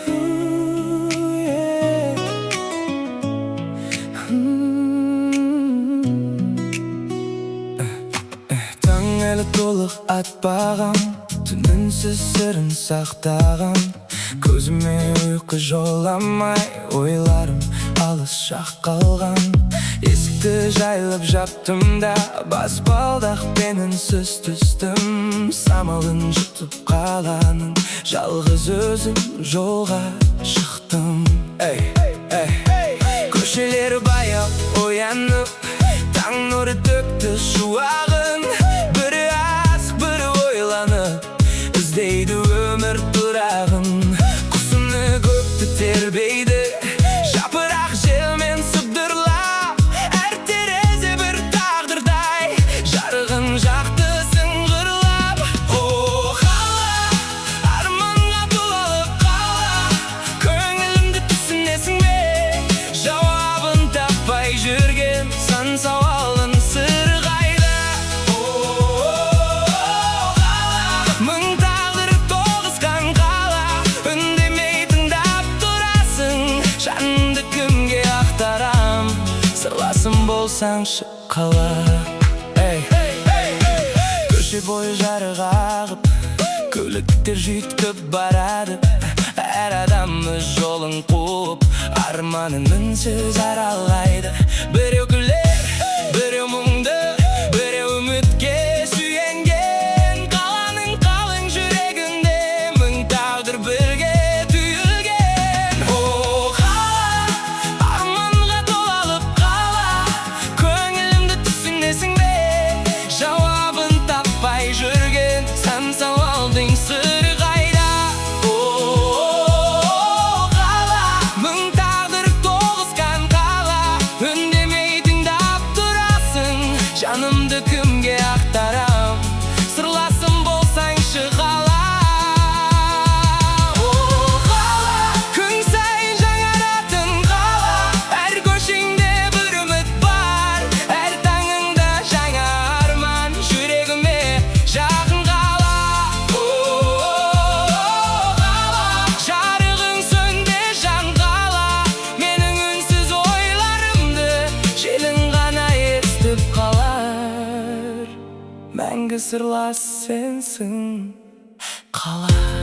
Ooh, yeah. Таң әлі толық атпаған, түн үнсіз сырын сақтаған. Көзіме ұйқы жоламай, ойларым алыс жақ қалған. Есікті жайлап жаптым да, баспалдақпен үнсіз түстім. Самалын жұтып қаланың, жалғыз өзім жолға шықтым. Ей, ей. Көшелер баяу оянып, таң нұры төкті шуағын. Бірі асық, бірі ойланып, іздейді өмір тұрағын. Құс үні көкті тербейді, жапырақ желмен сыбдырлап. Әр терезе бір тағдырдай, жарығын жақты сыңғырлап. О, қала, арманға толы қала, көңілімді түсінесің бе? Жауабын таппай жүрген сан сауалдың сыры қайда? О, қала, мың тағдыр тоғысқан қала, үндемей тыңдап тұрасың. Жанымды кімге ақтарам? Сырласым болсаңшы, қала. Ей, көше бойы жарық ағып, көліктер жүйткіп барады. Әр адам өз жолын қуып, арманын үнсіз аралайды. Біреу күлер, біреу мұңды, біреу үмітке сүйенген. Қаланың қалың жүрегінде мың тағдыр бірге түйілген. О, қала, арманға толы қала, көңілімді түсінесің бе? Жауабын таппай жүрген сан сауалдың сыры қайда? О, қала, мың тағдыр тоғысқан қала, үндемей тыңдап тұрасың. Жанымды кімге ақтарам? Сырласым болсаңшы, қала. О, қала, күн сайын жаңаратын қала, әр көшеңде бір үміт бар, әр таңыңда жаңа арман. Жүрегіме жақын қала. О, қала, жарығың сөнбе, жан қала. Менің үнсіз ойларымды желің ғана естіп қалар. Мәңгі сырлас сенсің, қала.